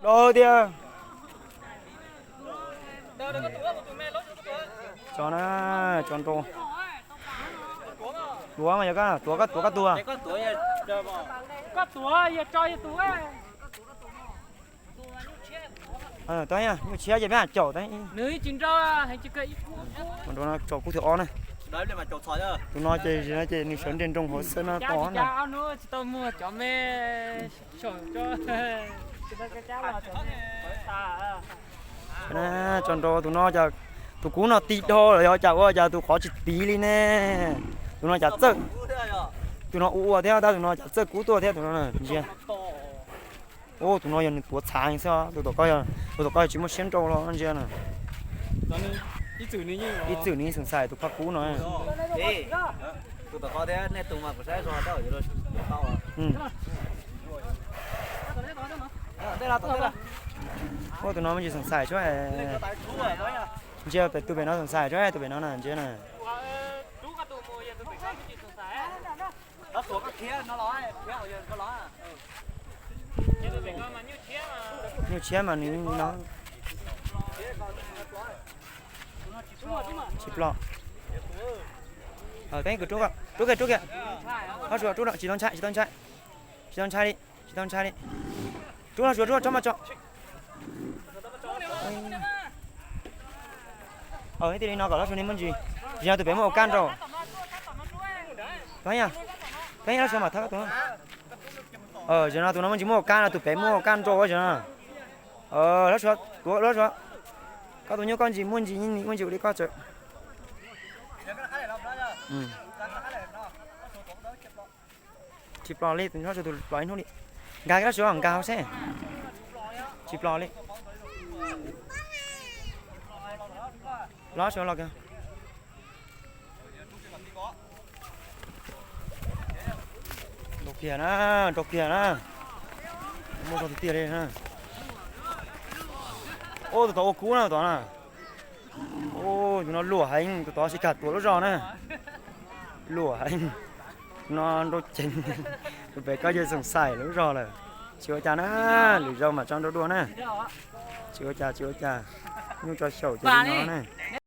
Rau tiag. Tso na, tso nrau. Tuav mas yog koj, tuav koj, tuav koj tuag. Koj tuav yog tso yog tuav. Nyuj tshiab ces peb caum. Nws tsis nrau, tso kub thib ob na. Tus no ces, ces nws sawv nres nroos hauv xwb no, pom na. Tsis tau muag cov me. Tso nrau tus no, cas tus kub no ti dhau lawm, yog cas ua cas tus qhov tsis tiv li ne. Tus no cas txawj, tus no ua ua thiab tab tus no cas txawj kub tuaj thiab tus no na, ntsia. Ub, tus no yog nws tuav txhav xwb, tus tom koj, tus tom koj tsis muaj siab nrau los ntsia na. Ib txwm nws xeem xais tus phaj kub no. Ua tus no me ntsis xeem xais tsuab. Ntsia pem tus pem no xeem xais tsuab, tus pem no na ntsia na. Nyuj tshiab mas nws no. Tsis plom. Rub kiag, rub kiag. Tsis tau ntshai, tsis tau ntshai, tsis tau ntshai li, tsis tau ntshai li. Rub los Suav, rub tso mas tso. Ib tij li no kom Los Suav nws muaj ntsis. Zaum no tus pem muaj ua kaj nrau. Peb, peb Los Suav mam thab koj tus. Zaum no tus no muaj ntsis muaj ua kaj no, tus pem muaj ua kaj nrau zaum no. Los Suav, tuav Los Suav. Koj tus nyuj koj ntsis muaj ntsis, muaj ntsis ua li koj tseem. Tsis plom li, tus Los Suav tus plom ib hnub li. Nkag Los Suav, nkag hauv seb. Tsis plom li. Los Suav los kiag. Rau kiag na, rau kiag na. Muaj rau tiag tiag li na. Ub, tus tod ua kub na, tus tod na. Ub, tus no luam heev, tus tod sib kam tuav lub zog na. Luam heev. No nrau ceev. Tus pem koj yog xeem xais lub zog lawm. Tsis ua cas na, lwm zaus mam tso nrau dua na. Tsis ua cas, tsis ua cas. Nyuj tso xyaum ces li no na.